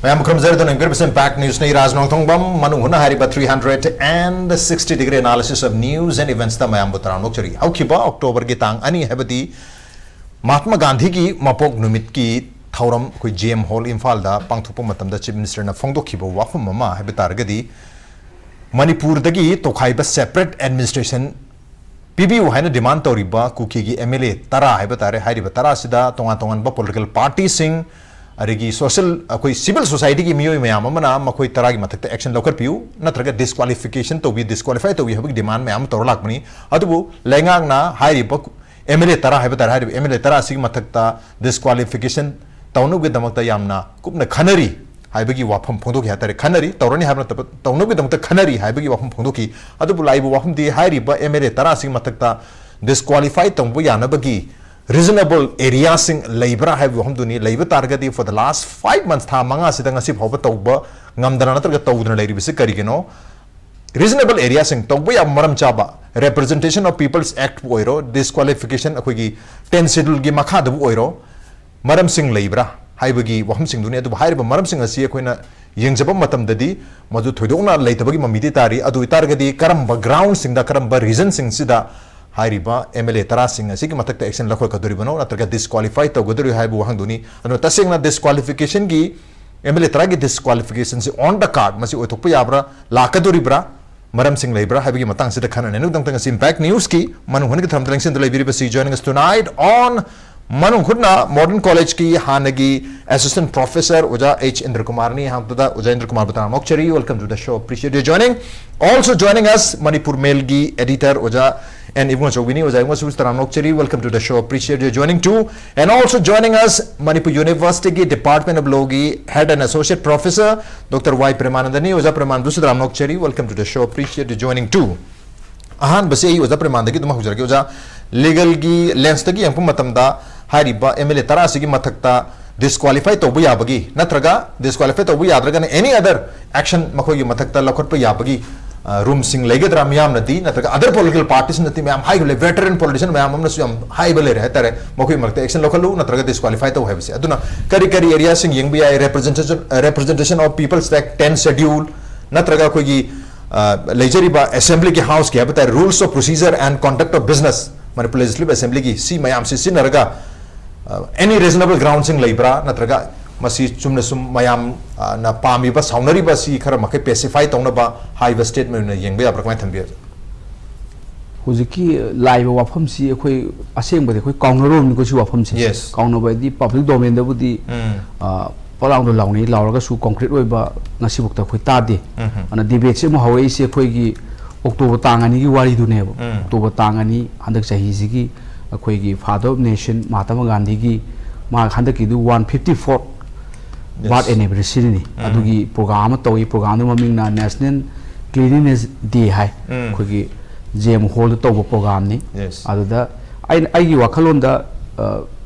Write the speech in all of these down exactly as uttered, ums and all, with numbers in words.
ꯃꯌꯥꯝ ꯈꯨꯔꯨꯝꯖꯔꯗꯨꯅ ꯏꯝꯄꯦꯛ ꯅ꯭ꯌꯨꯁꯅꯤ꯫ ꯔꯥꯖ ꯅꯣꯡꯊꯣꯡꯕꯝ ꯃꯅꯨꯡ ꯍꯨꯠꯅ ꯍꯥꯏꯔꯤꯕ three hundred and sixty degree analysis of news and eventsꯇ ꯃꯌꯥꯝꯕꯨ ꯇꯔꯥꯝꯅ ꯑꯣꯛꯆꯔꯤ꯫ ꯍꯧꯈꯤꯕ Octoberꯒꯤ ꯇꯥꯡ ꯑꯅꯤ, ꯍꯥꯏꯕꯗꯤ ꯃꯍꯥꯠꯃ ꯒꯥꯟꯙꯤꯒꯤ ꯃꯄꯣꯛ ꯅꯨꯃꯤꯠꯀꯤ ꯊꯧꯔꯝ ꯑꯩꯈꯣꯏ J M Hall ꯏꯝꯐꯥꯜꯗ ꯄꯥꯡꯊꯣꯛꯄ ꯃꯇꯝꯗ Chief Ministerꯅ ꯐꯣꯡꯗꯣꯛꯈꯤꯕ ꯋꯥꯐꯝ ꯑꯃ ꯍꯥꯏꯕ ꯇꯥꯔꯒꯗꯤ, ꯃꯅꯤꯄꯨꯔꯗꯒꯤ ꯇꯣꯈꯥꯏꯕ separate administration ꯄꯤꯕꯤꯌꯨ ꯍꯥꯏꯅ demand ꯇꯧꯔꯤꯕ ꯀꯨꯀꯤꯒꯤ M L A ꯇꯔꯥ ꯍꯥꯏꯕ ꯇꯥꯔꯦ, ꯍꯥꯏꯔꯤꯕ ꯇꯔꯥꯁꯤꯗ ꯇꯣꯉꯥꯟ ꯇꯣꯉꯥꯟꯕ political partyꯁꯤꯡ, ꯑꯗꯒꯤ social, ꯑꯩꯈꯣꯏ civil societyꯒꯤ ꯃꯤꯑꯣꯏ ꯃꯌꯥꯝ ꯑꯃꯅ ꯃꯈꯣꯏ ꯇꯔꯥꯒꯤ ꯃꯊꯛꯇ action ꯂꯧꯈꯠꯄꯤꯌꯨ, ꯅꯠꯇ꯭ꯔꯒ disqualification ꯇꯧꯕꯤꯌꯨ, disqualify ꯇꯧꯕꯤꯌꯨ ꯍꯥꯏꯕꯒꯤ demand ꯃꯌꯥꯝ ꯑꯃ ꯇꯧꯔ ꯂꯥꯛꯄꯅꯤ꯫ ꯑꯗꯨꯕꯨ ꯂꯩꯉꯥꯛꯅ ꯍꯥꯏꯔꯤꯕ M L A ꯇꯔꯥ ꯍꯥꯏꯕ ꯇꯥꯔꯦ, ꯍꯥꯏꯔꯤꯕ M L A ꯇꯔꯥ ꯑꯁꯤꯒꯤ ꯃꯊꯛꯇ disqualification ꯇꯧꯅꯕꯒꯤꯗꯃꯛꯇ ꯌꯥꯝꯅ ꯀꯨꯞꯅ ꯈꯟꯅꯔꯤ ꯍꯥꯏꯕꯒꯤ ꯋꯥꯐꯝ ꯐꯣꯡꯗꯣꯛꯈꯤ ꯍꯥꯏ ꯇꯥꯔꯦ꯫ ꯈꯟꯅꯔꯤ, ꯇꯧꯔꯅꯤ ꯍꯥꯏꯕ ꯅꯠꯇꯕ, ꯇꯧꯅꯕꯒꯤꯗꯃꯛꯇ ꯈꯟꯅꯔꯤ ꯍꯥꯏꯕꯒꯤ ꯋꯥꯐꯝ ꯐꯣꯡꯗꯣꯛꯈꯤ꯫ ꯑꯗꯨꯕꯨ ꯂꯥꯛꯏꯕ ꯋꯥꯐꯝꯗꯤ, ꯍꯥꯏꯔꯤꯕ M L A ꯇꯔꯥ ꯑꯁꯤꯒꯤ ꯃꯊꯛꯇ disqualify ꯇꯧꯕ ꯌꯥꯅꯕꯒꯤ reasonable areaꯁꯤꯡ ꯂꯩꯕ꯭ꯔꯥ ꯍꯥꯏꯕ ꯋꯥꯐꯝꯗꯨꯅꯤ꯫ ꯂꯩꯕ ꯇꯥꯔꯒꯗꯤ, for the last five months, ꯊꯥ ꯃꯉꯥꯁꯤꯗ ꯉꯁꯤ ꯐꯥꯎꯕ ꯇꯧꯕ ꯉꯝꯗꯅ ꯅꯠꯇ꯭ꯔꯒ ꯇꯧꯗꯅ ꯂꯩꯔꯤꯕꯁꯤ ꯀꯔꯤꯒꯤꯅꯣ? Reasonable areaꯁꯤꯡ, ꯇꯧꯕ ꯌꯥꯕ ꯃꯔꯝ ꯆꯥꯕ, Representation of People's Actꯄꯨ ꯑꯣꯏꯔꯣ, disqualification, ꯑꯩꯈꯣꯏꯒꯤ ten scheduleꯒꯤ ꯃꯈꯥꯗꯕꯨ ꯑꯣꯏꯔꯣ, ꯃꯔꯝꯁꯤꯡ ꯂꯩꯕ꯭ꯔꯥ ꯍꯥꯏꯕꯒꯤ ꯋꯥꯐꯝꯁꯤꯡꯗꯨꯅꯤ꯫ ꯑꯗꯨꯕꯨ ꯍꯥꯏꯔꯤꯕ ꯃꯔꯝꯁꯤꯡ ꯑꯁꯤ ꯑꯩꯈꯣꯏꯅ ꯌꯦꯡꯖꯕ ꯃꯇꯝꯗꯗꯤ ꯃꯗꯨ ꯊꯣꯏꯗꯣꯛꯅ ꯂꯩꯇꯕꯒꯤ ꯃꯃꯤꯗꯤ ꯇꯥꯔꯤ꯫ ꯑꯗꯨ ꯑꯣꯏꯇꯥꯔꯒꯗꯤ ꯀꯔꯝꯕ groundꯁꯤꯡꯗ, ꯀꯔꯝꯕ reasonꯁꯤꯡꯁꯤꯗ ꯍꯥꯏꯔꯤꯕ M L A ꯇꯔꯥꯁꯤꯡ ꯑꯁꯤꯒꯤ ꯃꯊꯛꯇ action ꯂꯧꯈꯠꯀꯗꯣꯔꯤꯕꯅꯣ, ꯅꯠꯇ꯭ꯔꯒ disqualify ꯇꯧꯒꯗꯣꯔꯤꯕꯅꯣ ꯍꯥꯏꯕ ꯋꯥꯍꯪꯗꯨꯅꯤ꯫ ꯑꯗꯨꯅ ꯇꯁꯦꯡꯅ disqualificationꯒꯤ, M L A ꯇꯔꯥꯒꯤ disqualificationꯁꯤ on the card ꯃꯁꯤ ꯑꯣꯏꯊꯣꯛꯄ ꯌꯥꯕ꯭ꯔꯥ, ꯂꯥꯛꯀꯗꯣꯔꯤꯕ꯭ꯔꯥ, ꯃꯔꯝꯁꯤꯡ ꯂꯩꯕ꯭ꯔꯥ ꯍꯥꯏꯕꯒꯤ ꯃꯇꯥꯡꯁꯤꯗ ꯈꯟꯅꯅꯩ꯫ ꯑꯗꯨꯒꯤꯗꯃꯛꯇ ꯉꯁꯤ Impact Newsꯀꯤ ꯃꯅꯨꯡ ꯍꯨꯠꯅꯒꯤ ꯊꯧꯔꯝꯗ ꯂꯦꯡꯁꯤꯟꯗꯨꯅ ꯂꯩꯕꯤꯔꯤꯕꯁꯤ, joining us tonight on ꯃꯅꯨꯡ ꯍꯨꯠꯅ Modern Collegeꯀꯤ ꯍꯥꯟꯅꯒꯤ Assistant Professor ꯑꯣꯖꯥ H ꯏꯟꯗ꯭ꯔꯀꯨꯃꯥꯔꯅꯤ꯫ ꯑꯍꯥꯟꯕꯗ ꯑꯣꯖꯥ ꯏꯟꯗ꯭ꯔꯀꯨꯃꯥꯔꯕꯨ ꯇꯔꯥꯝꯅ ꯑꯣꯛꯆꯔꯤ, welcome to the show, appreciate your joining. Also joining us, Manipur Mailꯒꯤ editor ꯑꯣꯖꯥ N ꯏꯕꯨꯡꯉꯣ ꯆꯧꯕꯤꯅꯤ꯫ ꯑꯣꯖꯥ ꯏꯕꯨꯡꯉꯣ ꯆꯧꯕꯤꯁꯨ ꯇꯔꯥꯝꯅ ꯑꯣꯛꯆꯔꯤ, welcome to the show, appreciate your joining too. And also joining us, Manipur Universityꯒꯤ Department of Lawꯒꯤ head and associate professor Doctor Y ꯄ꯭ꯔꯦꯃꯥꯅꯟꯗꯅꯤ꯫ ꯑꯣꯖꯥ ꯄ꯭ꯔꯦꯃꯥꯅꯟꯗꯁꯨ ꯇꯔꯥꯝꯅ ꯑꯣꯛꯆꯔꯤ, welcome to the show, appreciate your joining too. ꯑꯍꯥꯟꯕꯁꯤ ꯑꯩ ꯑꯣꯖꯥ ꯄ꯭ꯔꯦꯃꯥꯟꯗꯒꯤ ꯑꯗꯨꯝ ꯍꯧꯖꯔꯒꯦ꯫ ꯑꯣꯖꯥ, legalꯒꯤ lensꯇꯒꯤ ꯌꯦꯡꯉꯛꯄ ꯃꯇꯝꯗ ꯍꯥꯏꯔꯤꯕ M L A ꯇꯔꯥ ꯑꯁꯤꯒꯤ ꯃꯊꯛꯇ disqualify ꯇꯧꯕ ꯌꯥꯕꯒꯤ, ꯅꯠꯇ꯭ꯔꯒ disqualify ꯇꯧꯕ ꯌꯥꯗ꯭ꯔꯒꯅ any other action ꯃꯈꯣꯏꯒꯤ ꯃꯊꯛꯇ ꯂꯧꯈꯠꯄ ꯌꯥꯕꯒꯤ ꯔꯨꯝꯁꯤꯡ ꯂꯩꯒꯗ꯭ꯔꯥ ꯃꯤꯌꯥꯝꯅꯗꯤ, ꯅꯠꯇ꯭ꯔꯒ other political parties ꯅꯗꯤ ꯃꯌꯥꯝ ꯍꯥꯏꯈꯤꯕ ꯂꯩ, veteran politician ꯃꯌꯥꯝ ꯑꯃꯅꯁꯨ ꯌꯥꯝ ꯍꯥꯏꯕ ꯂꯩꯔꯦ ꯍꯥꯏꯇꯥꯔꯦ, ꯃꯈꯣꯏꯒꯤ ꯃꯔꯛꯇ action ꯂꯧꯈꯠꯂꯨ ꯅꯠꯇ꯭ꯔꯒ disqualify ꯇꯧ ꯍꯥꯏꯕꯁꯦ꯫ ꯑꯗꯨꯅ ꯀꯔꯤ ꯀꯔꯤ areaꯁꯤꯡ ꯌꯦꯡꯕ ꯌꯥꯏ? Representation, representation of People's Act, ten schedule, ꯅꯠꯇ꯭ꯔꯒ ꯑꯩꯈꯣꯏꯒꯤ ꯂꯩꯖꯔꯤꯕ assemblyꯒꯤ, houseꯀꯤ ꯍꯥꯏꯕ ꯇꯥꯔꯦ, rules of procedure and conduct of business, Manipur Legislative Assemblyꯒꯤ, ꯁꯤ ꯃꯌꯥꯝꯁꯤ ꯁꯤꯖꯤꯟꯅꯔꯒ any reasonable groundꯁꯤꯡ ꯂꯩꯕ꯭ꯔꯥ, ꯅꯠꯇ꯭ꯔꯒ ꯃꯁꯤ ꯆꯨꯝꯅ ꯁꯨꯝ ꯃꯌꯥꯝꯅ ꯄꯥꯝꯃꯤꯕ, ꯁꯥꯎꯅꯔꯤꯕ ꯑꯁꯤ ꯈꯔ ꯃꯈꯩ pacify ꯇꯧꯅꯕ ꯍꯥꯏꯕ statement ꯑꯣꯏꯅ ꯌꯦꯡꯕ ꯌꯥꯕ꯭ꯔꯥ? ꯀꯃꯥꯏꯅ ꯊꯝꯕꯤꯒꯦ? ꯍꯧꯖꯤꯛꯀꯤ ꯂꯥꯛꯏꯕ ꯋꯥꯐꯝꯁꯤ ꯑꯩꯈꯣꯏ ꯑꯁꯦꯡꯕꯗꯤ ꯑꯩꯈꯣꯏ ꯀꯥꯎꯅꯔꯨꯔꯕꯅꯤꯀꯣ ꯁꯤ ꯋꯥꯐꯝꯁꯦ꯫ Yes. ꯀꯥꯎꯅꯕ ꯍꯥꯏꯗꯤ public domainꯗꯕꯨꯗꯤ ꯎꯝ. ꯑ, ꯄꯂꯥꯎꯗ ꯂꯥꯎꯅꯩ, ꯂꯥꯎꯔꯒꯁꯨ concrete ꯑꯣꯏꯕ ꯉꯁꯤꯐꯥꯎꯗ ꯑꯩꯈꯣꯏ ꯇꯥꯗꯦ꯫ ꯎꯝ. ꯑꯗꯨꯅ debateꯁꯤ ꯑꯃꯨꯛ ꯍꯧꯔꯛꯏꯁꯦ ꯑꯩꯈꯣꯏꯒꯤ October ꯇꯥꯡ ꯑꯅꯤꯒꯤ ꯋꯥꯔꯤꯗꯨꯅꯦꯕ꯫ ꯎꯝ. October ꯇꯥꯡ ꯑꯅꯤ ꯍꯟꯗꯛ ꯆꯍꯤꯁꯤꯒꯤ ꯑꯩꯈꯣꯏꯒꯤ Father of Nation ꯃꯍꯥꯇꯃꯥ ꯒꯥꯟꯙꯤꯒꯤ ꯃꯥ ꯍꯟꯗꯛꯀꯤꯗꯨ one fifty fourth Yes. birth anniversaryꯅꯤ꯫ ꯎꯝ. ꯑꯗꯨꯒꯤ program ꯑꯃ ꯇꯧꯏ꯫ Programꯗꯨ ꯃꯃꯤꯡꯅ National Cleanliness Day ꯍꯥꯏ꯫ ꯎꯝ. ꯑꯩꯈꯣꯏꯒꯤ J M Hallꯗ ꯇꯧꯕ programꯅꯤ꯫ Yes. ꯑꯗꯨꯗ ꯑꯩꯅ, ꯑꯩꯒꯤ ꯋꯥꯈꯜꯂꯣꯟꯗ, ꯑ,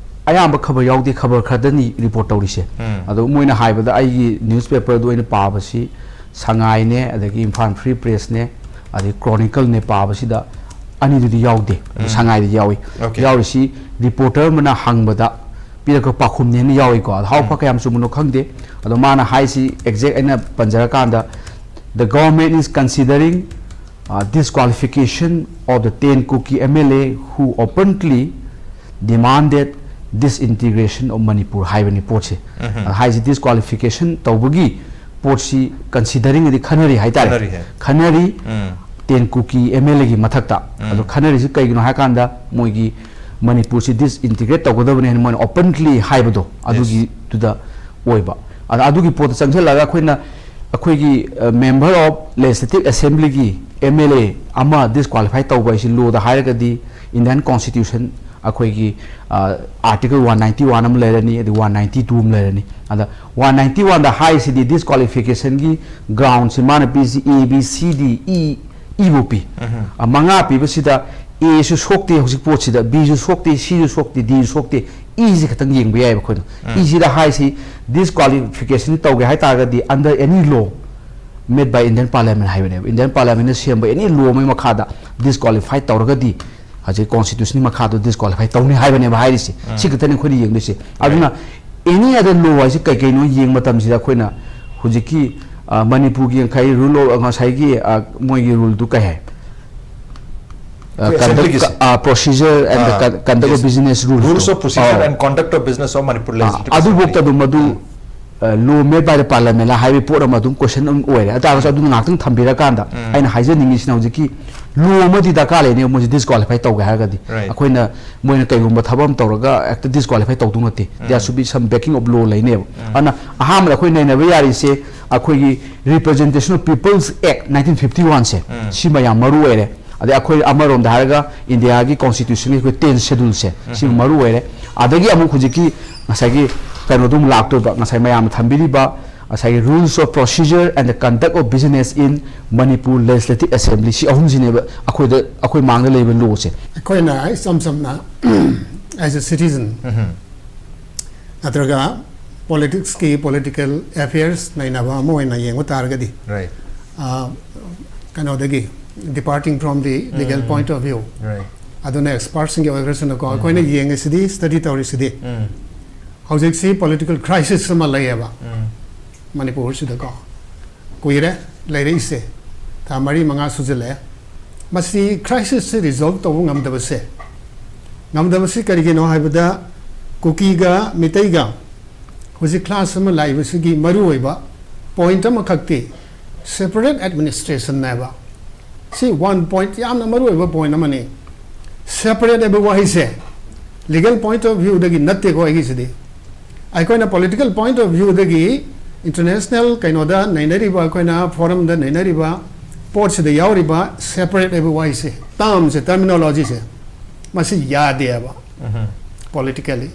ꯑꯌꯥꯝꯕ ꯈꯕꯔ ꯌꯥꯎꯗꯦ, ꯈꯕꯔ ꯈꯔꯗꯅꯤ report ꯇꯧꯔꯤꯁꯦ꯫ ꯎꯝ. ꯑꯗꯣ ꯃꯣꯏꯅ ꯍꯥꯏꯕꯗ ꯑꯩꯒꯤ newspaperꯗꯨ ꯑꯩꯅ ꯄꯥꯕꯁꯤ ꯁꯉꯥꯏꯅꯦ, ꯑꯗꯒꯤ Imphal Free Pressꯅꯦ, ꯑꯗꯒꯤ Chronicleꯅꯦ ꯄꯥꯕꯁꯤꯗ ꯑꯅꯤꯗꯨꯗꯤ ꯌꯥꯎꯗꯦ꯫ ꯑꯗꯣ ꯎꯝ. ꯁꯉꯥꯏꯗꯤ ꯌꯥꯎꯏ꯫ Okay. ꯌꯥꯎꯔꯤꯁꯤ reporter ꯑꯃꯅ ꯍꯪꯕꯗ ꯄꯤꯔꯛꯄ ꯄꯥꯎꯈꯨꯝꯅꯦꯅ ꯌꯥꯎꯏꯀꯣ꯫ ꯑꯗꯣ ꯍꯥꯎ ꯐ ꯀꯌꯥꯝ ꯆꯨꯝꯕꯅꯣ ꯈꯪꯗꯦ꯫ ꯑꯗꯣ ꯃꯥꯅ ꯍꯥꯏꯁꯤ exact ꯑꯩꯅ ꯄꯟꯖꯔꯀꯥꯟꯗ, "The government is considering, uh, disqualification of the ten Kuki M L A who openly demanded disintegration of Manipur" ꯍꯥꯏꯕꯅꯤ ꯄꯣꯠꯁꯦ꯫ ꯎꯝ. ꯑꯗ ꯍꯥꯏꯁꯤ disqualification ꯇꯧꯕꯒꯤ ꯄꯣꯠꯁꯤ considering ꯍꯥꯏꯗꯤ ꯈꯟꯅꯔꯤ ꯍꯥꯏꯇꯥꯔꯦ꯫ ꯈꯟꯅꯔꯤ ꯍꯥꯏ꯫ ꯈꯟꯅꯔꯤ ꯎꯝ. ten Kuki M L Aꯒꯤ ꯃꯊꯛꯇ꯫ ꯎꯝ. ꯑꯗꯣ ꯈꯟꯅꯔꯤꯁꯤ ꯀꯩꯒꯤꯅꯣ ꯍꯥꯏꯀꯥꯟꯗ ꯃꯣꯏꯒꯤ ꯃꯅꯤꯄꯨꯔꯁꯤ disintegrate ꯇꯧꯒꯗꯕꯅꯦ ꯍꯥꯏꯅ ꯃꯣꯏꯅ openly ꯍꯥꯏꯕꯗꯣ ꯑꯗꯨꯒꯤꯗꯨꯗ ꯑꯣꯏꯕ꯫ ꯑꯗ ꯑꯗꯨꯒꯤ ꯄꯣꯠꯇ ꯆꯪꯁꯤꯜꯂꯒ ꯑꯩꯈꯣꯏꯅ, ꯑꯩꯈꯣꯏꯒꯤ, ꯑ, member of Legislative Assemblyꯒꯤ M L A ꯑꯃ disqualify ꯇꯧꯕ ꯍꯥꯏꯁꯤ lawꯗ ꯍꯥꯏꯔꯒꯗꯤ Indian Constitution ꯑꯩꯈꯣꯏꯒꯤ, ꯑ, Article one ninety one ꯑꯃ ꯂꯩꯔꯅꯤ, ꯑꯗꯩ one ninety two ꯑꯃ ꯂꯩꯔꯅꯤ꯫ ꯑꯗ one ninety oneꯗ ꯍꯥꯏꯔꯤꯁꯤꯗꯤ disqualificationꯒꯤ groundꯁꯤ ꯃꯥꯅ ꯄꯤꯔꯤꯁꯤ A, B, C, D, E, E ꯐꯥꯎ ꯄꯤ꯫ ꯎꯝ. ꯑ, ꯃꯉꯥ ꯄꯤꯕꯁꯤꯗ Aꯁꯨ ꯁꯣꯛꯇꯦ ꯍꯧꯖꯤꯛ ꯄꯣꯠꯁꯤꯗ, Bꯁꯨ ꯁꯣꯛꯇꯦ, Cꯁꯨ ꯁꯣꯛꯇꯦ, Dꯁꯨ ꯁꯣꯛꯇꯦ, Eꯁꯤ ꯈꯛꯇꯪ ꯌꯦꯡꯕ ꯌꯥꯏꯑꯕ ꯑꯩꯈꯣꯏꯅ꯫ ꯎꯝ. Eꯁꯤꯗ ꯍꯥꯏꯁꯤ disqualification ꯇꯧꯒꯦ ꯍꯥꯏ ꯇꯥꯔꯒꯗꯤ under any law Made by Indian Parliament ꯍꯥꯏꯕꯅꯦꯕ꯫ Indian Parliament ꯅ ꯁꯦꯝꯕ any law ꯑꯃꯒꯤ ꯃꯈꯥꯗ disqualify ꯇꯧꯔꯒꯗꯤ ꯍꯧꯖꯤꯛ constitution ꯒꯤ ꯃꯈꯥꯗ disqualify ꯇꯧꯅꯤ ꯍꯥꯏꯕꯅꯦꯕ ꯍꯥꯏꯔꯤꯁꯦ꯫ ꯁꯤ ꯈꯛꯇꯅꯤ ꯑꯩꯈꯣꯏꯅ ꯌꯦꯡꯗꯣꯏꯁꯦ꯫ ꯑꯗꯨꯅ any other law ꯍꯥꯏꯁꯦ ꯀꯩ ꯀꯩꯅꯣ ꯌꯦꯡꯕ ꯃꯇꯝꯁꯤꯗ ꯑꯩꯈꯣꯏꯅ ꯍꯧꯖꯤꯛꯀꯤ, ꯑ, ꯃꯅꯤꯄꯨꯔꯒꯤ ꯉꯁꯥꯏ rule of, ꯉꯁꯥꯏꯒꯤ, ꯑ, ꯃꯣꯏꯒꯤ rule ꯗꯨ ꯀꯩ ꯍꯥꯏ? ꯑ, ꯑꯩꯈꯣꯏ conduct, assembly ꯒꯤꯁꯦ? ꯑ, procedure and the ah, con-, conduct of yes. Business rule ꯗꯣ꯫ Rules of procedure ah. And conduct of business of Manipur ah, Legislative ꯑꯗꯨꯐꯧꯗ Assembly. ꯑꯗꯨꯝ ꯃꯗꯨ, ꯑ, law made by the parliament ꯍꯥꯏꯕꯒꯤ ꯄꯣꯠ ꯑꯃ ꯑꯗꯨꯝ question ꯑꯃ ꯑꯣꯏꯔꯦ꯫ ꯑꯗꯨ ꯇꯥꯔꯒꯁꯨ ꯑꯗꯨꯅ ꯉꯥꯏꯍꯥꯛꯇꯪ ꯊꯝꯕꯤꯔꯀꯥꯟꯗ ꯎꯝ꯫ ꯑꯩꯅ ꯍꯥꯏꯖꯅꯤꯡꯉꯤꯁꯤꯅ ꯍꯧꯖꯤꯛꯀꯤ law ꯑꯃꯗꯤ ꯗꯔꯀꯥꯔ ꯂꯩꯅꯦꯕ ꯃꯣꯏꯁꯦ disqualify ꯇꯧꯒꯦ ꯍꯥꯏꯔꯒꯗꯤ꯫ Right. ꯑꯩꯈꯣꯏꯅ ꯃꯣꯏꯅ ꯀꯩꯒꯨꯝꯕ ꯊꯕꯛ ꯑꯃ ꯇꯧꯔꯒ ꯍꯦꯛꯇ disqualify ꯇꯧꯗꯧ ꯅꯠꯇꯦ꯫ There um. Should be some backing of law ꯂꯩꯅꯦꯕ꯫ ꯎꯝ꯫ ꯑꯗꯨꯅ ꯑꯍꯥꯟꯕꯗ ꯑꯩꯈꯣꯏ ꯅꯩꯅꯕ ꯌꯥꯔꯤꯁꯦ ꯑꯩꯈꯣꯏꯒꯤ Representation of People's Act nineteen fifty one ꯁꯦ, ꯎꯝ꯫ ꯁꯤꯃ ꯌꯥꯝ ꯃꯔꯨ ꯑꯣꯏꯔꯦ꯫ ꯑꯗꯩ ꯑꯩꯈꯣꯏ ꯑꯃꯔꯣꯝꯗ ꯍꯥꯏꯔꯒ ꯏꯟꯗꯤꯌꯥꯒꯤ constitution ꯒꯤ ꯑꯩꯈꯣꯏ tenth schedule ꯁꯦ, ꯁꯤꯃ ꯎꯝ꯫ ꯃꯔꯨ ꯑꯣꯏꯔꯦ꯫ ꯑꯗꯒꯤ ꯑꯃꯨꯛ ꯍꯧꯖꯤꯛꯀꯤ ꯉꯁꯥꯏꯒꯤ ꯀꯩꯅꯣꯗꯣ ꯑꯃꯨꯛ ꯂꯥꯛꯇꯣꯏꯕ, ꯉꯁꯥꯏ ꯃꯌꯥꯝꯅ ꯊꯝꯕꯤꯔꯤꯕ ꯉꯁꯥꯏꯒꯤ rules of procedure and the conduct of business in Manipur Legislative Assembly, ꯁꯤ ꯑꯍꯨꯝꯁꯤꯅꯦꯕ ꯑꯩꯈꯣꯏꯗ, ꯑꯩꯈꯣꯏ ꯃꯥꯡꯗ ꯂꯩꯕ law ꯁꯦ꯫ ꯑꯩꯈꯣꯏꯅ ꯏꯆꯝ ꯆꯝꯅ as a citizen ꯎꯝ꯫ ꯅꯠꯇ꯭ꯔꯒ politics ꯀꯤ, political affairs ꯅꯩꯅꯕ ꯑꯃ ꯑꯣꯏꯅ ꯌꯦꯡꯕ ꯇꯥꯔꯒꯗꯤ, Right. ꯑ, ꯀꯩꯅꯣꯗꯒꯤ, departing from the legal um. Point of view, Right. ꯑꯗꯨꯅ expert ꯁꯤꯡꯒꯤ ꯑꯣꯏꯈ꯭ꯔꯁꯅꯨꯀꯣ, ꯎꯝ꯫ ꯑꯩꯈꯣꯏꯅ ꯌꯦꯡꯉꯤꯁꯤꯗꯤ, study ꯇꯧꯔꯤꯁꯤꯗꯤ, ꯎꯝ꯫ ꯍꯧꯖꯤꯛꯁꯤ political crisis ꯑꯃ ꯂꯩꯌꯦꯕ ꯎꯝ꯫ ꯃꯅꯤꯄꯨꯔꯁꯤꯗꯀꯣ꯫ ꯀꯨꯏꯔꯦ ꯂꯩꯔꯛꯏꯁꯦ, ꯊꯥ ꯃꯔꯤ ꯃꯉꯥ ꯁꯨꯖꯜꯂꯛꯑꯦ꯫ ꯃꯁꯤ crisis ꯁꯤ resolve ꯇꯧꯕ ꯉꯝꯗꯕꯁꯦ, ꯉꯝꯗꯕꯁꯤ ꯀꯔꯤꯒꯤꯅꯣ ꯍꯥꯏꯕꯗ, ꯀꯨꯀꯤꯒ ꯃꯤꯇꯩꯒ ꯍꯧꯖꯤꯛ clash ꯑꯃ ꯂꯥꯛꯏꯕꯁꯤꯒꯤ ꯃꯔꯨꯑꯣꯏꯕ point ꯑꯃꯈꯛꯇꯤ separate administration ꯅꯦꯕ꯫ ꯁꯤ one point, ꯌꯥꯝꯅ ꯃꯔꯨꯑꯣꯏꯕ point ꯑꯃꯅꯤ꯫ Separate ꯍꯥꯏꯕ ꯋꯥꯍꯩꯁꯦ legal point of view ꯗꯒꯤ ꯅꯠꯇꯦꯀꯣ ꯑꯩꯒꯤꯁꯤꯗꯤ꯫ ꯑꯩꯈꯣꯏꯅ political point of view ꯗꯒꯤ international ꯀꯩꯅꯣꯗ ꯅꯩꯅꯔꯤꯕ, ꯑꯩꯈꯣꯏꯅ forum ꯗ ꯅꯩꯅꯔꯤꯕ ꯄꯣꯠꯁꯤꯗ ꯌꯥꯎꯔꯤꯕ separate ꯍꯥꯏꯕ ꯋꯥꯍꯩꯁꯦ, term ꯁꯦ, terminology ꯁꯦ, ꯃꯁꯤ ꯌꯥꯗꯦꯕ ꯎꯝ꯫ Politically꯫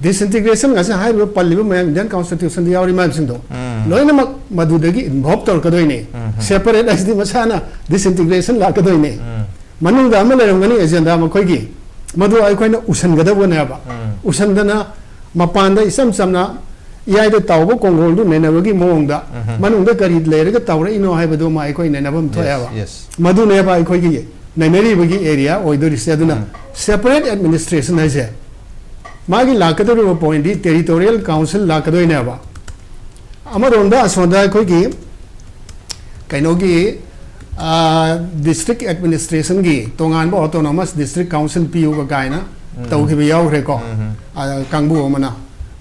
Disintegration ꯉꯁꯤ ꯍꯥꯏꯔꯤꯕ, ꯄꯜꯂꯤꯕ ꯃꯌꯥꯝ Indian Constitution ꯗ ꯌꯥꯎꯔꯤ ꯃꯌꯥꯝꯁꯤꯡꯗꯣ ꯎꯝ꯫ ꯂꯣꯏꯅꯃꯛ ꯃꯗꯨꯗꯒꯤ involve ꯇꯧꯔꯛꯀꯗꯣꯏꯅꯦ꯫ ꯎꯝ꯫ Separate ꯍꯥꯏꯁꯤꯗꯤ ꯃꯁꯥꯅ disintegration ꯂꯥꯛꯀꯗꯣꯏꯅꯦ꯫ ꯎꯝ꯫ ꯃꯅꯨꯡꯗ ꯑꯃ ꯂꯩꯔꯝꯒꯅꯤ agenda ꯃꯈꯣꯏꯒꯤ, ꯃꯗꯨ ꯑꯩꯈꯣꯏꯅ ꯎꯁꯟꯒꯗꯧꯕꯅꯦꯕ꯫ ꯎꯝ꯫ ꯎꯁꯟꯗꯅ ꯃꯄꯥꯟꯗ ꯏꯆꯝ ꯆꯝꯅ ꯏꯌꯥꯏꯗ ꯇꯥꯎꯕ ꯀꯣꯡꯒꯣꯜꯗꯨ ꯅꯩꯅꯕꯒꯤ ꯃꯑꯣꯡꯗ ꯃꯅꯨꯡꯗ ꯀꯔꯤ ꯂꯩꯔꯒ ꯇꯧꯔꯛꯏꯅꯣ ꯍꯥꯏꯕꯗꯨꯃ ꯑꯩꯈꯣꯏ ꯅꯩꯅꯕ ꯑꯃ ꯊꯣꯛꯑꯦꯕ꯫ Yes. ꯃꯗꯨꯅꯦꯕ ꯑꯩꯈꯣꯏꯒꯤ ꯅꯩꯅꯔꯤꯕꯒꯤ ꯑꯦꯔꯤꯌꯥ ꯑꯣꯏꯗꯣꯔꯤꯁꯦ꯫ ꯑꯗꯨꯅ separate administration ꯍꯥꯏꯁꯦ ꯃꯥꯒꯤ ꯂꯥꯛꯀꯗꯧꯔꯤꯕ ꯄꯣꯏꯟꯗꯤ territorial council ꯂꯥꯛꯀꯗꯣꯏꯅꯦꯕ꯫ ꯑꯃꯔꯣꯝꯗ ꯑꯁꯣꯝꯗ ꯑꯩꯈꯣꯏꯒꯤ ꯀꯩꯅꯣꯒꯤ district administrationꯒꯤ ꯇꯣꯉꯥꯟꯕ autonomous district council ꯄꯤꯌꯨꯒ ꯀꯥꯏꯅ ꯇꯧꯈꯤꯕ ꯌꯥꯎꯈ꯭ꯔꯦꯀꯣ꯫ ꯀꯥꯡꯕꯨ ꯑꯃꯅ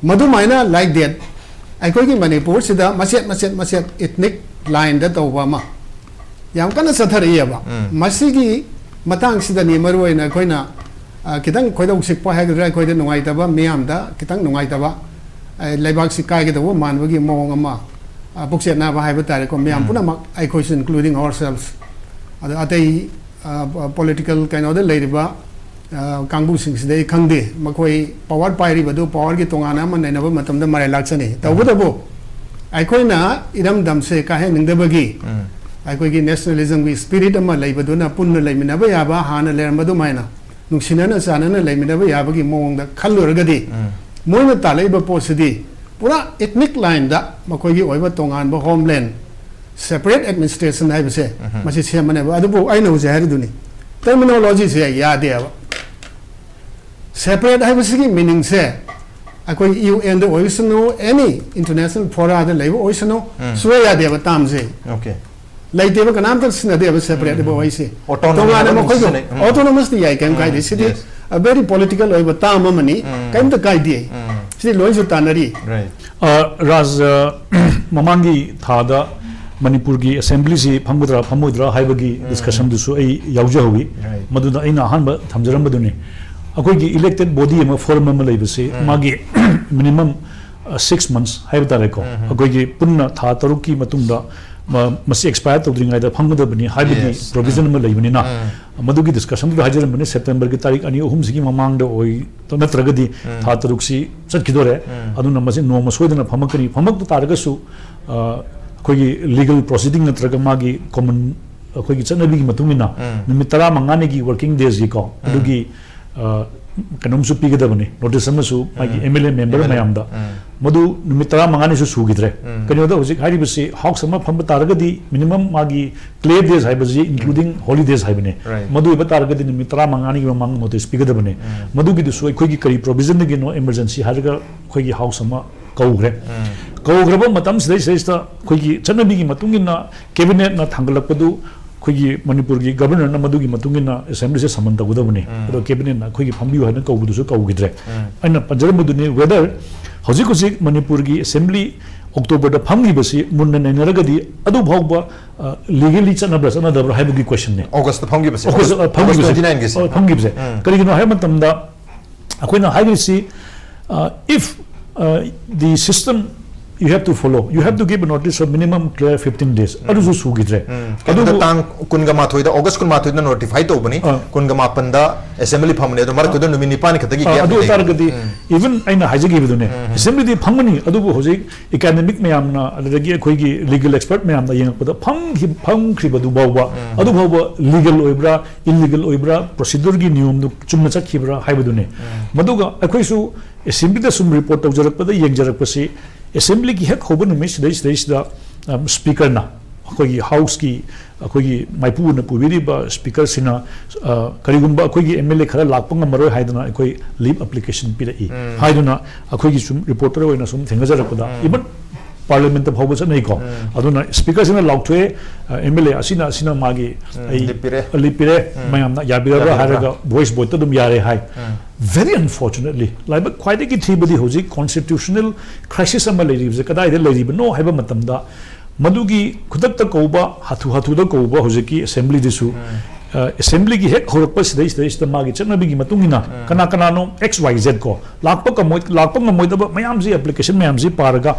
ꯃꯗꯨꯃꯥꯏꯅ like that ꯑꯩꯈꯣꯏꯒꯤ ꯃꯅꯤꯄꯨꯔꯁꯤꯗ ꯃꯆꯦꯠ ꯃꯆꯦꯠ ꯃꯆꯦꯠ ethnic lineꯗ ꯇꯧꯕ ꯑꯃ ꯌꯥꯝ ꯀꯟꯅ ꯆꯠꯊꯔꯛꯏꯑꯕ꯫ ꯃꯁꯤꯒꯤ ꯃꯇꯥꯡꯁꯤꯗꯅꯤ ꯃꯔꯨꯑꯣꯏꯅ ꯑꯩꯈꯣꯏꯅ ꯈꯤꯇꯪ ꯈꯣꯏꯗꯧ ꯁꯤꯛꯄ ꯍꯥꯏꯒꯗ꯭ꯔꯥ, ꯑꯩꯈꯣꯏꯗ ꯅꯨꯡꯉꯥꯏꯇꯕ, ꯃꯤꯌꯥꯝꯗ ꯈꯤꯇꯪ ꯅꯨꯡꯉꯥꯏꯇꯕ, ꯂꯩꯕꯥꯛꯁꯤ ꯀꯥꯏꯒꯗꯧꯕ ꯃꯥꯟꯕꯒꯤ ꯃꯑꯣꯡ ꯑꯃ, ꯄꯨꯛꯆꯦꯠ ꯅꯥꯕ ꯍꯥꯏꯕ ꯇꯥꯔꯦꯀꯣ, ꯃꯤꯌꯥꯝ ꯄꯨꯝꯅꯃꯛ, ꯑꯩꯈꯣꯏꯁꯨ including ourselves, ꯑꯗ ꯑꯇꯩ political ꯀꯩꯅꯣꯗ ꯂꯩꯔꯤꯕ ꯀꯥꯡꯕꯨꯁꯤꯡꯁꯤꯗꯩ ꯈꯪꯗꯦ, ꯃꯈꯣꯏ power ꯄꯥꯏꯔꯤꯕꯗꯨ powerꯒꯤ ꯇꯣꯉꯥꯟꯅ ꯑꯃ ꯅꯩꯅꯕ ꯃꯇꯝꯗ ꯃꯔꯥꯏ ꯂꯥꯛꯆꯅꯤ꯫ ꯇꯧꯕꯇꯕꯨ ꯑꯩꯈꯣꯏꯅ ꯏꯔꯝꯗꯝꯁꯦ ꯀꯥꯏꯍꯟꯅꯤꯡꯗꯕꯒꯤ ꯑꯩꯈꯣꯏꯒꯤ nationalismꯒꯤ spirit ꯑꯃ ꯂꯩꯕꯗꯨꯅ ꯄꯨꯟꯅ ꯂꯩꯃꯤꯟꯅꯕ ꯌꯥꯕ, ꯍꯥꯟꯅ ꯂꯩꯔꯝꯕ ꯑꯗꯨꯃꯥꯏꯅ ꯅꯨꯡꯁꯤꯅꯅ ꯆꯥꯟꯅꯅ ꯂꯩꯃꯤꯟꯅꯕ ꯌꯥꯕꯒꯤ ꯃꯑꯣꯡꯗ ꯈꯜꯂꯨꯔꯒꯗꯤ ꯃꯣꯏꯅ ꯇꯥꯜꯂꯛꯏꯕ ꯄꯣꯠꯁꯤꯗꯤ ꯄꯨꯔꯥ ethnic lineꯗ ꯃꯈꯣꯏꯒꯤ ꯑꯣꯏꯕ ꯇꯣꯉꯥꯟꯕ homeland, separate administration ꯍꯥꯏꯕꯁꯦ ꯃꯁꯤ ꯁꯦꯝꯕꯅꯦꯕ꯫ ꯑꯗꯨꯕꯨ ꯑꯩꯅ ꯍꯧꯖꯤꯛ ꯍꯥꯏꯔꯤꯗꯨꯅꯤ, terminologyꯁꯦ ꯌꯥꯗꯦꯕ꯫ Separate ꯍꯥꯏꯕꯁꯤꯒꯤ meaningꯁꯦ ꯑꯩꯈꯣꯏ UNꯗ ꯑꯣꯏꯁꯅꯨ, any international foraꯗ ꯂꯩꯕ ꯑꯣꯏꯁꯅꯨ, ꯁꯨꯡꯌꯥ ꯌꯥꯗꯦꯕ termꯁꯦ꯫ Okay. ꯂꯩꯇꯦꯕ, ꯀꯅꯥꯝꯇ ꯁꯤꯖꯤꯟꯅꯗꯦꯕ separate ꯍꯥꯏꯕ ꯋꯥꯍꯩꯁꯦ꯫ Autonomy ꯇꯣꯉꯥꯟꯅ ꯑꯗꯨꯝ ꯃꯈꯣꯏꯒꯤ ꯁꯤꯖꯤꯟꯅꯩ꯫ ꯎꯝ꯫ Autonomousꯇꯤ ꯌꯥꯏ, ꯀꯩꯝ ꯀꯥꯏꯗꯦ꯫ ꯁꯤꯗꯤ Yes. A very political ꯑꯣꯏꯕ term ꯑꯃꯅꯤ, ꯀꯩꯝꯇ ꯀꯥꯏꯗꯦ꯫ ꯁꯤꯗꯤ ꯂꯣꯏꯁꯨ ꯇꯥꯟꯅꯔꯤ꯫ Right. ꯑ, ꯔꯥꯖ, ꯑ, ꯃꯃꯥꯡꯒꯤ ꯊꯥꯗ ꯃꯅꯤꯄꯨꯔꯒꯤ assemblyꯁꯤ ꯐꯝꯒꯗ꯭ꯔꯥ ꯐꯝꯃꯣꯏꯗ꯭ꯔꯥ ꯍꯥꯏꯕꯒꯤ discussionꯗꯨꯁꯨ ꯑꯩ ꯌꯥꯎꯖꯍꯧꯋꯤ꯫ Right. ꯃꯗꯨꯗ ꯑꯩꯅ ꯑꯍꯥꯟꯕ ꯊꯝꯖꯔꯝꯕꯗꯨꯅꯤ꯫ ꯑꯩꯈꯣꯏꯒꯤ elected body ꯑꯃ, forum ꯑꯃ ꯂꯩꯕꯁꯤ ꯃꯥꯒꯤ minimum, ꯑ, six months ꯍꯥꯏꯕ ꯇꯥꯔꯦꯀꯣ꯫ ꯑꯩꯈꯣꯏꯒꯤ ꯄꯨꯟꯅ ꯊꯥ ꯇꯔꯨꯛꯀꯤ ꯃꯇꯨꯡꯗ ꯃ-, ꯃꯁꯤ expire ꯇꯧꯗ꯭ꯔꯤꯉꯩꯗ ꯐꯝꯒꯗꯕꯅꯤ ꯍꯥꯏꯕꯒꯤ Yes. provision ꯑꯃ ꯂꯩꯕꯅꯤꯅ, ꯃꯗꯨꯒꯤ discussionꯗꯨꯗ ꯍꯥꯏꯖꯔꯝꯕꯅꯤ, Septemberꯒꯤ ꯇꯥꯔꯤꯛ ꯑꯅꯤ ꯑꯍꯨꯝꯁꯤꯒꯤ ꯃꯃꯥꯡꯗ ꯑꯣꯏ, ꯅꯠꯇ꯭ꯔꯒꯗꯤ ꯊꯥ ꯇꯔꯨꯛꯁꯤ ꯆꯠꯈꯤꯗꯣꯔꯦ꯫ ꯑꯗꯨꯅ ꯃꯁꯤ ꯅꯣꯡꯃ ꯁꯣꯏꯗꯅ ꯐꯝꯃꯛꯀꯅꯤ꯫ ꯐꯝꯃꯛꯄ ꯇꯥꯔꯒꯁꯨ, ꯑ, ꯑꯩꯈꯣꯏꯒꯤ legal proceeding ꯅꯠꯇ꯭ꯔꯒ ꯃꯥꯒꯤ common, ꯑꯩꯈꯣꯏꯒꯤ ꯆꯠꯅꯕꯤꯒꯤ ꯃꯇꯨꯡ ꯏꯟꯅ ꯅꯨꯃꯤꯠ ꯇꯔꯥꯃꯉꯥꯅꯤꯒꯤ working daysꯒꯤꯀꯣ, ꯑꯗꯨꯒꯤ, ꯑ, ꯀꯩꯅꯣꯝꯁꯨ ꯄꯤꯒꯗꯕꯅꯤ, ꯅꯣꯇꯤꯁ ꯑꯃꯁꯨ ꯃꯥꯒꯤ ꯑꯦꯝ ꯑꯦꯜ ꯑꯦ ꯃꯦꯝꯕꯔ ꯃꯌꯥꯝꯗ꯫ ꯃꯗꯨ ꯅꯨꯃꯤꯠ ꯇꯔꯥꯃꯉꯥꯅꯤꯁꯨ ꯁꯨꯈꯤꯗ꯭ꯔꯦ꯫ ꯀꯩꯅꯣꯗ ꯍꯧꯖꯤꯛ ꯍꯥꯏꯔꯤꯕꯁꯤ ꯍꯥꯎꯁ ꯑꯃ ꯐꯝꯕ ꯇꯥꯔꯒꯗꯤ ꯃꯤꯅꯤꯃꯝ ꯃꯥꯒꯤ ꯀ꯭ꯂꯦ ꯗꯦꯖ ꯍꯥꯏꯕꯁꯤ ꯏꯟꯀ꯭ꯂꯨꯗꯤꯡ ꯍꯣꯂꯤꯗꯦꯖ ꯍꯥꯏꯕꯅꯦ꯫ ꯃꯗꯨ ꯑꯣꯏꯕ ꯇꯥꯔꯒꯗꯤ ꯅꯨꯃꯤꯠ ꯇꯔꯥꯃꯉꯥꯅꯤꯒꯤ ꯃꯃꯥꯡꯗ ꯅꯣꯇꯤꯁ ꯄꯤꯒꯗꯕꯅꯤ꯫ ꯃꯗꯨꯒꯤꯗꯨꯁꯨ ꯑꯩꯈꯣꯏꯒꯤ ꯀꯔꯤ ꯄ꯭ꯔꯣꯕꯤꯖꯟꯗꯒꯤꯅꯣ ꯏꯃꯔꯖꯦꯟꯁꯤ ꯍꯥꯏꯔꯒ ꯑꯩꯈꯣꯏꯒꯤ ꯍꯥꯎꯁ ꯑꯃ ꯀꯧꯈ꯭ꯔꯦ꯫ ꯀꯧꯈ꯭ꯔꯕ ꯃꯇꯝꯁꯤꯗꯩꯁꯤꯗꯩꯁꯤꯗ ꯑꯩꯈꯣꯏꯒꯤ ꯆꯠꯅꯕꯤꯒꯤ ꯃꯇꯨꯡ ꯏꯟꯅ ꯀꯦꯕꯤꯅꯦꯠꯅ ꯊꯥꯡꯒꯠꯂꯛꯄꯗꯨ ꯑꯩꯈꯣꯏꯒꯤ ꯃꯅꯤꯄꯨꯔꯒꯤ ꯒꯕꯔꯅꯔꯅ ꯃꯗꯨꯒꯤ ꯃꯇꯨꯡ ꯏꯟꯅ ꯑꯦꯁꯦꯝꯕ꯭ꯂꯤꯁꯦ ꯁꯃꯟ ꯇꯧꯒꯗꯕꯅꯤ꯫ ꯑꯗꯣ ꯀꯦꯕꯤꯅꯦꯠꯅ ꯑꯩꯈꯣꯏꯒꯤ ꯐꯝꯕꯤꯌꯨ ꯍꯥꯏꯅ ꯀꯧꯕꯗꯨꯁꯨ ꯀꯧꯈꯤꯗ꯭ꯔꯦ꯫ ꯑꯩꯅ ꯄꯟꯖꯔꯝꯕꯗꯨꯅꯤ, ꯋꯦꯗꯔ ꯍꯧꯖꯤꯛ ꯍꯧꯖꯤꯛ ꯃꯅꯤꯄꯨꯔꯒꯤ ꯑꯦꯁꯦꯝꯕ꯭ꯂꯤ ꯑꯣꯛꯇꯣꯕꯔꯗ ꯐꯝꯈꯤꯕꯁꯤ ꯃꯨꯟꯅ ꯅꯩꯅꯔꯒꯗꯤ ꯑꯗꯨ ꯐꯥꯎꯕ ꯂꯤꯒꯦꯂꯤ ꯆꯠꯅꯕ꯭ꯔꯥ ꯆꯠꯅꯗꯕ꯭ꯔꯥ ꯍꯥꯏꯕꯒꯤ ꯀ꯭ꯋꯦꯁꯟꯅꯦ꯫ ꯑꯣꯒꯁꯇ ꯐꯝꯈꯤꯕꯁꯦ ꯑꯣꯒꯁ, ꯑ, ꯐꯝꯈꯤꯕꯁꯦ꯫ ꯇ꯭ꯋꯦꯟꯇꯤ ꯅꯥꯏꯟꯒꯤꯁꯦ꯫ ꯑ, ꯐꯝꯈꯤꯕꯁꯦ꯫ ꯀꯔꯤꯒꯤꯅꯣ ꯍꯥꯏꯕ ꯃꯇꯝꯗ ꯑꯩꯈꯣꯏꯅ ꯍꯥꯏꯔꯤꯁꯤ, if the system you have to follow, you have to give a notice of minimum clear fifteen days, ꯑꯗꯨꯁꯨ ꯁꯨꯈꯤꯗ꯭ꯔꯦ꯫ ꯑꯗꯨꯕꯨ ꯇꯥꯡ ꯀꯨꯟꯒ ꯃꯥꯊꯣꯏꯗ, ꯑꯣꯒꯁ ꯀꯨꯟꯃꯥꯊꯣꯏꯗ ꯅꯣꯇꯤꯐꯥꯏ ꯇꯧꯕꯅꯤ꯫ ꯀꯨꯟꯒ ꯃꯥꯄꯟꯗ ꯑꯦꯁꯦꯝꯕ꯭ꯂꯤ ꯐꯝꯕꯅꯦ, ꯑꯗꯣ ꯃꯔꯛꯇꯨꯗ ꯅꯨꯃꯤꯠ ꯅꯤꯄꯥꯟ ꯈꯛꯇꯒꯤ ꯑ, gap ꯑꯗꯨ ꯂꯩ꯫ ꯑꯣꯏꯇꯥꯔꯒꯗꯤ even ꯑꯩꯅ ꯍꯥꯏꯖꯈꯤꯕꯗꯨꯅꯦ, ꯑꯦꯁꯦꯝꯕ꯭ꯂꯤꯗꯤ ꯐꯝꯒꯅꯤ, ꯑꯗꯨꯕꯨ ꯍꯧꯖꯤꯛ ꯑꯦꯀꯥꯗꯦꯃꯤꯛ ꯃꯌꯥꯝꯅ, ꯑꯗꯨꯗꯒꯤ ꯑꯩꯈꯣꯏꯒꯤ ꯂꯤꯒꯦꯜ ꯑꯦꯛꯁꯄꯔꯠ ꯃꯌꯥꯝꯅ ꯌꯦꯡꯉꯛꯄꯗ ꯐꯝꯈꯤ-, ꯐꯝꯈ꯭ꯔꯤꯕꯗꯨ ꯐꯥꯎꯕ, ꯑꯗꯨ ꯐꯥꯎꯕ ꯂꯤꯒꯦꯜ ꯑꯣꯏꯕ꯭ꯔꯥ, ꯏꯜꯂꯤꯒꯦꯜ ꯑꯣꯏꯕ꯭ꯔꯥ, ꯄ꯭ꯔꯣꯁꯤꯗꯨꯔꯒꯤ ꯅꯤꯌꯣꯝꯗꯨ ꯆꯨꯝꯅ ꯆꯠꯈꯤꯕ꯭ꯔꯥ ꯍꯥꯏꯕꯗꯨꯅꯤ꯫ ꯃꯗꯨꯒ ꯑꯩꯈꯣꯏꯁꯨ ꯑꯦꯁꯦꯝꯕ꯭ꯂꯤꯗ ꯁꯨꯝ ꯔꯤꯄꯣꯔꯠ ꯇꯧꯖꯔꯛꯄꯗ, ꯌꯦꯡꯖꯔꯛꯄꯁꯤ, ꯑꯦꯁꯦꯝꯕ꯭ꯂꯤꯒꯤ ꯍꯦꯛ ꯍꯧꯕ ꯅꯨꯃꯤꯠ ꯁꯤꯗꯩ-, ꯁꯤꯗꯩꯁꯤꯗ, ꯑꯝ, ꯁ꯭ꯄꯤꯀꯔꯅ, ꯑꯩꯈꯣꯏꯒꯤ ꯍꯥꯎꯁꯀꯤ, ꯑꯩꯈꯣꯏꯒꯤ ꯃꯥꯏꯄꯨꯅ ꯄꯨꯕꯤꯔꯤꯕ ꯁ꯭ꯄꯤꯀꯔꯁꯤꯅ, ꯑ, ꯀꯔꯤꯒꯨꯝꯕ ꯑꯩꯈꯣꯏꯒꯤ ꯑꯦꯝ ꯑꯦꯜ ꯑꯦ ꯈꯔ ꯂꯥꯛꯄ ꯉꯝꯃꯔꯣꯏ ꯍꯥꯏꯗꯅ ꯑꯩꯈꯣꯏ ꯂꯤꯚ ꯑꯦꯄ꯭ꯂꯤꯀꯦꯁꯟ ꯄꯤꯔꯛꯏ ꯍꯥꯏꯗꯨꯅ, ꯑꯩꯈꯣꯏꯒꯤ ꯁꯨꯝ ꯔꯤꯄꯣꯔꯇꯔ ꯑꯣꯏꯅ ꯁꯨꯝ ꯊꯦꯡꯅꯖꯔꯛꯄꯗ, ꯏꯚꯟ ꯄꯥꯔꯂꯤꯌꯥꯃꯦꯟꯠꯇ ꯐꯥꯎꯕ ꯆꯠꯅꯩꯀꯣ꯫ ꯑꯗꯨꯅ ꯁ꯭ꯄꯤꯀꯔꯁꯤꯅ ꯂꯥꯎꯊꯣꯛꯑꯦ, ꯑꯦꯝ ꯑꯦꯜ ꯑꯦ ꯑꯁꯤꯅ, ꯑꯁꯤꯅ ꯃꯥꯒꯤ, ꯑꯩ ꯂꯤꯞꯄꯤꯔꯦ꯫ ꯂꯤꯞꯄꯤꯔꯦ, ꯃꯌꯥꯝꯅ ꯌꯥꯕꯤꯔꯕ꯭ꯔꯥ ꯌꯥꯕꯤꯔꯕ꯭ꯔꯥ? ꯍꯥꯏꯔꯒ ꯚꯣꯏꯁ ꯚꯣꯠꯇ ꯑꯗꯨꯝ ꯌꯥꯔꯦ ꯍꯥꯏ꯫ Very unfortunately, ꯂꯥꯏꯕꯛ ꯈ꯭ꯋꯥꯏꯗꯒꯤ ꯊꯤꯕꯗꯤ ꯍꯧꯖꯤꯛ ꯀꯣꯟꯁꯇꯤꯇ꯭ꯌꯨꯁꯅꯦꯜ ꯀ꯭ꯔꯥꯏꯁꯤꯁ ꯑꯃ ꯂꯩꯔꯤꯕꯁꯦ ꯀꯗꯥꯏꯗ ꯂꯩꯔꯤꯕꯅꯣ ꯍꯥꯏꯕ ꯃꯇꯝꯗ, ꯃꯗꯨꯒꯤ ꯈꯨꯗꯛꯇ ꯀꯧꯕ, ꯍꯥꯊꯨ ꯍꯥꯊꯨꯗ ꯀꯧꯕ ꯍꯧꯖꯤꯛꯀꯤ ꯑꯦꯁꯦꯝꯕ꯭ꯂꯤꯗꯨꯁꯨ, ꯑ, ꯑꯦꯁꯦꯝꯕ꯭ꯂꯤꯒꯤ ꯍꯦꯛ ꯍꯧꯔꯛꯄ ꯁꯤꯗꯩ, ꯁꯤꯗꯩꯁꯤꯗ ꯃꯥꯒꯤ ꯆꯠꯅꯕꯤꯒꯤ ꯃꯇꯨꯡ ꯏꯟꯅ ꯀꯅꯥ ꯀꯅꯥꯅꯣ ꯑꯦꯛꯁ ꯋꯥꯏ ꯖꯦꯠ ꯀꯣ, ꯂꯥꯛꯄ ꯀꯝꯃꯣꯏ-, ꯂꯥꯛꯄ ꯉꯝꯃꯣꯏꯗꯕ ꯃꯌꯥꯝꯁꯤ, ꯑꯦꯄ꯭ꯂꯤꯀꯦꯁꯟ ꯃꯌꯥꯝꯁꯤ ꯄꯥꯔꯒ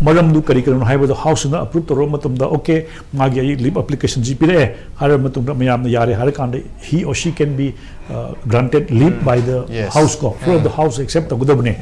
ꯃꯔꯝꯗꯨ ꯀꯔꯤ ꯀꯔꯤꯅꯣ ꯍꯥꯏꯕꯗꯣ ꯍꯥꯎꯁꯁꯤꯅ ꯑꯦꯄ꯭ꯔꯨꯞ ꯇꯧꯔꯕ ꯃꯇꯝꯗ, "ꯑꯣꯀꯦ, ꯃꯥꯒꯤ ꯑꯩ ꯂꯤꯚ ꯑꯦꯄ꯭ꯂꯤꯀꯦꯁꯟꯁꯤ ꯄꯤꯔꯛꯑꯦ" ꯍꯥꯏꯔꯕ ꯃꯇꯨꯡꯗ ꯃꯌꯥꯝꯅ ꯌꯥꯔꯦ ꯍꯥꯏꯔꯀꯥꯟꯗ he or she can be, uh, granted leave by the Yes. house ꯀꯣ, floor of the house accept ꯇꯧꯒꯗꯕꯅꯦ꯫